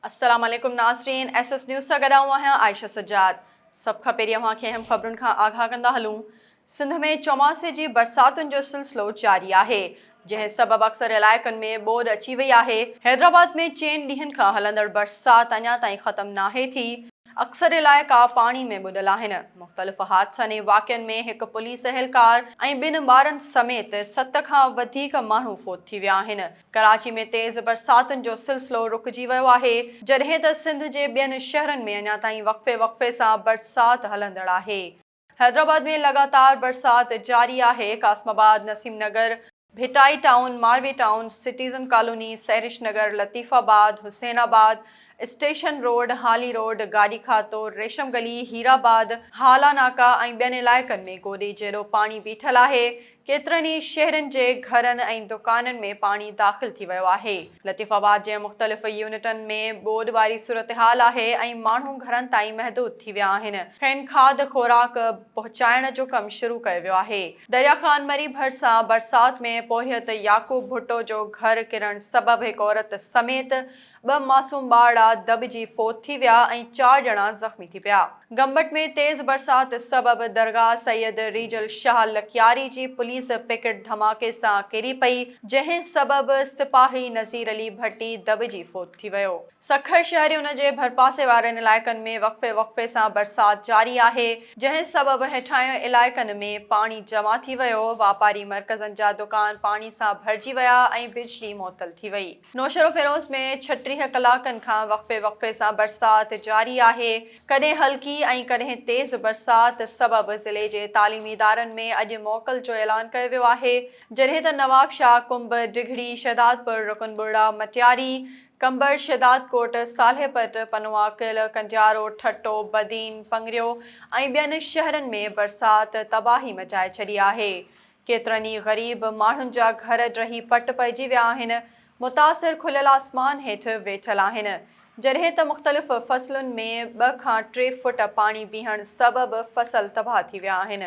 السلام عليڪم ناظرين ايس ايس نيوز سان گڏ آئون آهيان عائشه سجاد سڀ کان پهرين اوهان کي اهم خبرن کان آگاهه ڪندا هلون سنڌ ۾ چوماسي جي برساتن جو سلسلو جاري آهي جنهن سبب اڪثر علائقن ۾ ٻوڏ اچي وئي آهي حيدرآباد ۾ چئن ڏينهن کان هلندڙ برسات اڃا تائين ختم ناهي ٿي اڪثر علائقا پاڻي ۾ ٻڏل آهن. مختلف حادثن ۽ واقعن ۾ هڪ پوليس اهلڪار ۽ ٻن ٻارن سميت ست کان وڌيڪ ماڻهو فوت ٿي ويا آهن. ڪراچي ۾ تيز برساتن جو سلسلو رڪجي ويو آهي، جڏهن ته سنڌ جي ٻين شهرن ۾ اڃا تائين وقفي وقفي سان برسات هلندڙ آهي. حيدرآباد ۾ لڳاتار برسات جاري آهي، قاسم آباد، Naseem Nagar, Bhittai town, Marvi town, citizen colony, Sehrish Nagar, Latifabad, Hussainabad, station road, Hali road, Gadi Khato, Resham Gali, Hirabad, Hala Naka ۽ ٻين علائقن ۾ گوڏي جيڏو پاڻي بيٺل آهي، ڪيترن ئي شهرين جي گهرن ۽ دڪانن ۾ پاڻي داخل ٿي ويو آهي. لطيف آباد جي مختلف يونٽن ۾ ٻوڏ واري صورتحال آهي ۽ ماڻهو گهرن تائين محدود ٿي ويا آهن، کين کاڌ خوراڪ پهچائڻ جو ڪم شروع ڪيو ويو آهي. دريا خان مري ڀرسان برسات ۾ پورهيت يعقوب ڀٽو جو گهر ڪرڻ سبب هڪ عورت سميت ٻه معصوم ٻارڙا دٻجي فوت ٿي ويا ۽ چار ڄڻا زخمي ٿي پيا. گمبٽ ۾ تيز برسات سبب درگاهه سيد ريجل شاهه لڪياري جي پوليس پڪٽ ڌماڪي سان ڪري پئي، جنهن سبب سپاهي نذير علي ڀٽي دٻجي فوت ٿي ويو. سکر شهر ۽ ان جي ڀرپاسي وارن علائقن ۾ وقفي وقفي سان برسات جاري آهي، جنهن سبب هيٺاهين علائقن ۾ پاڻي جمع ٿي ويو، واپاري مرڪزن جا دڪان پاڻي سان ڀرجي ويا ۽ بجلي معطل ٿي وئي. نوشهروفيروز ۾ 36 ڪلاڪن کان وقفي وقفي سان برسات جاري آهي، ڪڏهن هلڪي ۽ ڪڏهن تيز برسات سبب ضلعي جي تعليمي ادارن ۾ اڄ موڪل جو اعلان ڪيو ويو آهي، جڏهن ته نوابشاهه، ڪنب، ڊگهڙي، شهدادپور، رڪن ٻرڙا، مٽياري، قمبر، شهدادڪوٽ، صالح پٽ، پنوعاقل، ڪنڊيارو، ٺٽو، بدين، پنگريو ۽ ٻين شهرن ۾ برسات تباهي مچائي ڇڏي آهي. ڪيترن ئي غريب ماڻهن جا گهر ڊهي پٽ پئجي ويا آهن، متاثر کليل آسمان هيٺ ويٺل آهن، جڏهن ته مختلف فصلن ۾ ٻه کان ٽي فوٽ پاڻي بيهڻ سبب فصل تباهه ٿي ويا آهن.